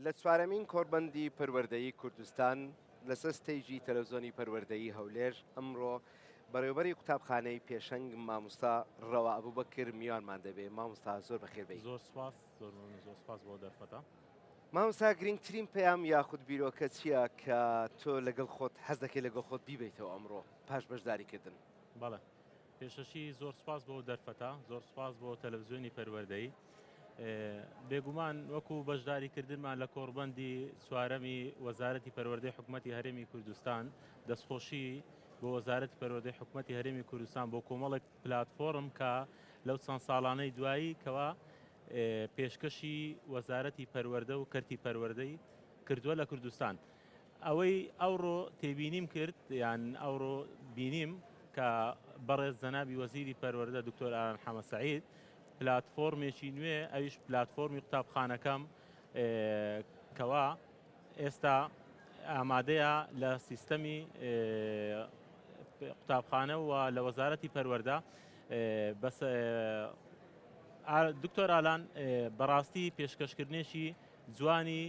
لە چوارەمین کۆڕبەندی پەروەردەیی کوردستان لەسەر ستەیجی تەلەفزیۆنی پەروەردەیی هەولێر ئەمڕۆ بەڕێوەبەری قوتابخانەی پێشەنگ مامۆستا ڕەوا ئەبوبەکر میوانمان دەبێ. مامۆستا زۆر بەخێر بێی. زۆر سوپاس، زۆر مەمنون، زۆر سوپاس بۆ دەرفەتە. مامۆستا گرنگترین پەیام یاخود بیرۆکە چییە کە تۆ لەگەڵ خۆت حەز دەکەی لەگەڵ خۆت بیبەیتەوە ئەمڕۆ پاش بەشداریکردن؟ بەڵێ پێشەکی زۆر سوپاس بۆ دەرفەتە، زۆر سوپاس بۆ تەلەڤزیۆنی پەروەردەیی. بێگومان وەکو بەشداریکردنمان لە کۆڕبەندی چوارەمی وەزارەتی پەروەردەی حکومەتی هەرێمی کوردستان، دەستخۆشی بۆ وەزارەتی پەروەردەی حکومەتی هەرێمی کوردستان بۆ کۆمەڵێک پلاتفۆرم کە لەو چەند ساڵانەی دوایی کەوا پێشکەشی وەزارەتی پەروەردە و کەرتی پەروەردەی کردووە لە کوردستان. ئەوەی ئەوڕۆ تێبینیم کرد یان ئەوڕۆ بینیم کە بەڕێز جەنابی وەزیری پەروەردە دکتۆر ئاران حەمە سەعید پلاتفۆرمێکی نوێ ئەویش پلاتفۆرمی قوتابخانەکەم کەوا ئێستا ئامادەیە لە سیستەمی قوتابخانە و لە وەزارەتی پەروەردە بەس دکتۆر ئالان بەڕاستی پێشکەشکردنێکی جوانی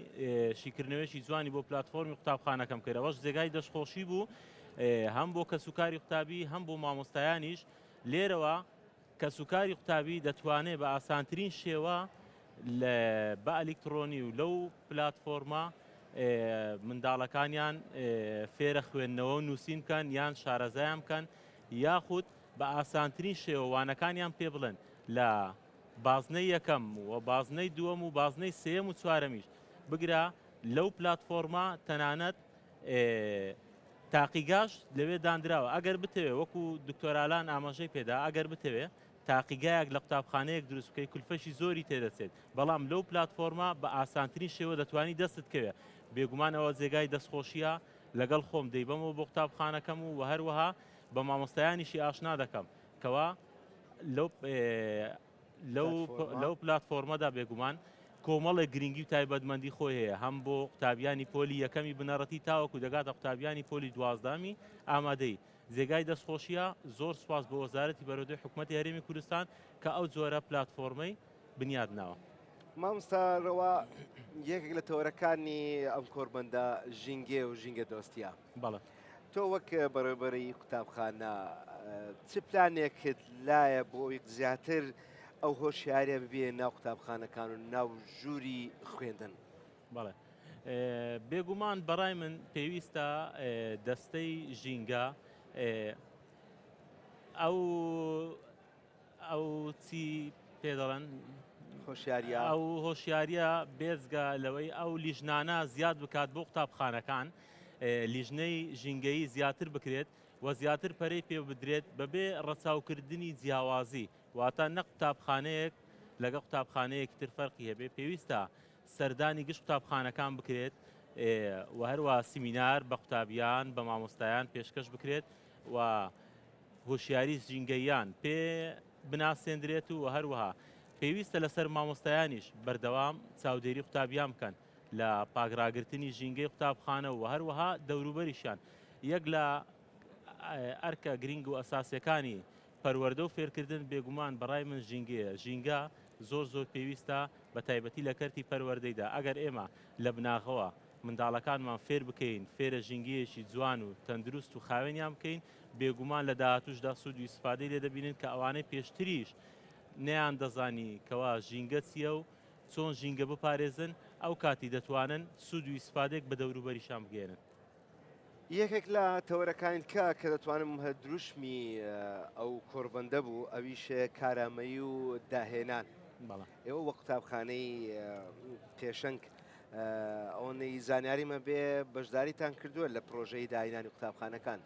شیکردنەوەیەکی جوانی بۆ پلتفۆرمی قوتابخانەکەم کرد ئەوەش جێگای دەستخۆشی بوو هەم بۆ کەسوکاری قوتابی هەم بۆ مامۆستایانیش لێرەوە کەسوکاری قوتابی دەتوانێت بە ئاسانترین شێوە بە ئەلیکترۆنی و لەو پلتفۆرمە منداڵەکانیان فێرە خوێندنەوە و نووسین بکەن یان شارەزایان بکەن یاخود بە ئاسانترین شێوە وانەکانیان پێ بڵێن لە بازنەی یەکەم و بازنەی دووەم و بازنەی سێیەم و چوارەمیش، بگرە لەو پلاتفۆرمە تەنانەت تاقیگاش لەوێ دانراوە، ئەگەر بتەوێ وەکو دکتۆر ئالان ئاماژەی پێدا ئەگەر بتەوێ تاقیگایەک لە قوتابخانەیەک دروست بکەی کولفەشی زۆری تێدەچێت، بەڵام لەو پلاتفۆرمە بە ئاسانترین شێوە دەتوانی دەستت کەوێ، بێگومان ئەوە جێگای دەستخۆشیە، لەگەڵ خۆم دەیبەمەوە بۆ قوتابخانەکەم و هەروەها بە مامۆستایانیشی ئاشنا دەکەم کەوا لەو پلاتفۆرمەدا بێگومان کۆمەڵێک گرنگی و تایبەتمەندی خۆی هەیە هەم بۆ قوتابیانی پۆلی یەکەمی بنەڕەتی تاوەکو دەگاتە قوتابیانی پۆلی دوازدەهەمی ئامادەیی. جێگای دەستخۆشیە، زۆر سوپاس بۆ وەزارەتی پەروەردەی حکومەتی هەرێمی کوردستان کە ئەو جۆرە پلاتفۆرمەی بنیات ناوە. مامۆستا ڕەوا یەکێک لە تەوەرەکانی ئەم کۆڕبەندە ژینگەیە و ژینگە دۆستیە. بەڵێ. تۆ وەک بەڕێوەبەری قوتابخانە چ پلانێکت لایە بۆ ئەوەی زیاتر ئەو هۆشیاریە ببێ ناو قوتابخانەکان و ناو ژووری خوێندن؟ بەڵێ بێگومان بەڕای من پێویستە دەستەی ژینگە ئەو ئەو چی پێ دەڵێن؟ هۆشیاریە. ئەو هۆشیاریە بێجگە لەوەی ئەو لیژنانە زیاد بکات بۆ قوتابخانەکان لیژنەی ژینگەیی زیاتر بکرێت و زیاتر پەرەی پێ بدرێت بەبێ ڕەچاوکردنی جیاوازی واتە نە قوتابخانەیەک لەگە قوتابخانەیەکی تر فەرقی هەبێ پێویستە سەردانی گشت قوتابخانەکان بکرێت و هەروە سیمینار بە قوتابیان بە مامۆستایان پێشکەش بکرێت و هۆشیاری ژینگەییان پێ بناسێندرێت و هەروەها پێویستە لەسەر مامۆستایانیش بەردەوام چاودێری قوتابیان بکەن لە پاکڕاگرتنی ژینگەی قوتابخانە و هەروەها دەوروبەریشیان. یەک لە ئەرکە گرینگ و ئەساسیەکانی پەروەردە و فێرکردن بێگومان بەڕای من ژینگەیە. ژینگە زۆر زۆر پێویستە بە تایبەتی لە کەرتی پەروەردەیدا ئەگەر ئێمە لە بناغەوە منداڵەکانمان فێر بکەین، فێرە ژینگەیەکی جوان و تەندروست و خاوێنیان بکەین، بێگومان لە داهاتووشدا سوود و ئیسفادەی لێ دەبینن کە ئەوانەی پێشتریش نەیان دەزانی کەوا ژینگە چییە و چۆن ژینگە بپارێزن، ئەو کاتی دەتوانن سوود و ئیسفادەیەک بە دەوروبەریشیان بگەیەنن. یەکێک لە تەوەرەکانی دیکە کە دەتوانم دروشمی ئەو کۆڕبەندە بوو ئەویش کارامەیی و داهێنان. بەڵێ. ئێوە وەک قوتابخانەی پێشەنگ ئەوەندەی زانیاریمە بێ بەشداریتان کردووە لە پرۆژەی داهێنانی قوتابخانەکان.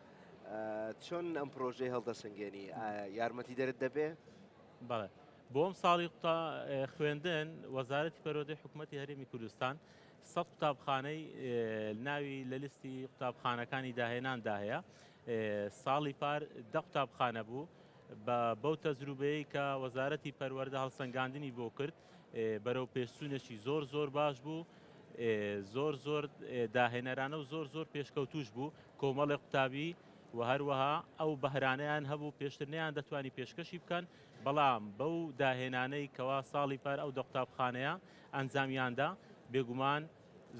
چۆن ئەم پرۆژەی هەڵدەسەنگێنی؟ یارمەتی دەرت دەبێ؟ بەڵێ. بۆ ئەم ساڵی خوێندن وەزارەتی پەروەردەی حکوومەتی هەرێمی کوردستان سەد قوتابخانەی ناوی لە لیستی قوتابخانەکانی داهێناندا هەیە. ساڵی پار دە قوتابخانە بوو بە بەو تەجروبەیەی کە وەزارەتی پەروەردە هەڵسەنگاندنی بۆ کرد بەرەو پێشچوونێکی زۆر زۆر باش بوو زۆر زۆر داهێنەرانە و زۆر زۆر پێشکەوتوش بوو کۆمەڵی قوتابی و هەروەها ئەو بەهرانەیان هەبوو پێشتر نیان دەتوانی پێشکەشی بکەن بەڵام بەو داهێنانەی کەوا ساڵی پار ئەو دە قوتابخانەیە ئەنجامیاندا بێگومان.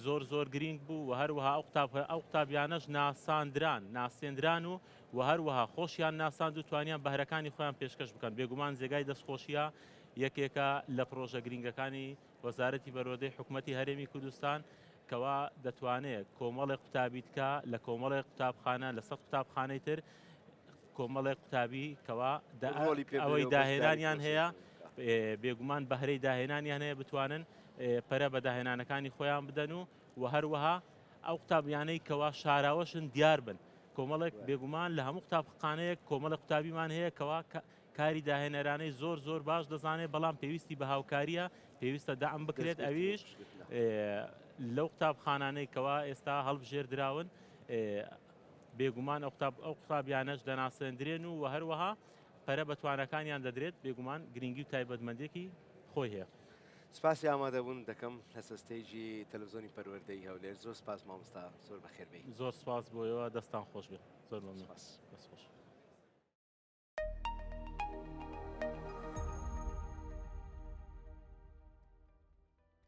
زۆر زۆر گرینگ بوو و هەروەها ئەو قوتاب ئەو قوتابیانەش ناساندران ناسێندران و و هەروەها خۆشیان ناساند و توانیان بەهرەکانی خۆیان پێشکەش بکەن بێگومان جێگای دەستخۆشیە یەکێکە لە پرۆژە گرینگەکانی وەزارەتی پەروەردەی حکومەتی هەرێمی کوردستان کەوا دەتوانێت کۆمەڵێک قوتابی تکا لە کۆمەڵێک قوتابخانە لە سەد قوتابخانەی تر کۆمەڵێک قوتابی کەوا ئەوەی داهێنانیان هەیە بێگومان بەهرەی داهێنانیان هەیە بتوانن پەرە بە داهێنانەکانی خۆیان بدەن و و هەروەها ئەو قوتابیانەی کەوا شاراوەشن دیار بن کۆمەڵێک بێگومان لە هەموو قوتابخانەیەک کۆمەڵە قوتابیمان هەیە کەوا کاری داهێنەرانەی زۆر زۆر باش دەزانێت بەڵام پێویستی بە هاوکاریە پێویستە دەعم بکرێت ئەویش لەو قوتابخانانەی کەوا ئێستا هەڵبژێردراون بێگومان ئەو قوتاب ئەو قوتابیانەش دەناسێندرێن و و هەروەها پەرە بە توانەکانیان دەدرێت بێگومان گرنگی و تایبەتمەندێکی خۆی هەیە. سپاسی ئامادەبوون دەکەم لەسەر ستەیجی تەلەفزیۆنی پەروەردەی هەولێر زۆر سپاس مامۆستا زۆر بەخێربێی. زۆر سپاس بۆ ئێوە دەستان خۆش بێت زۆر مەمنون. سپاس. دەست خۆش.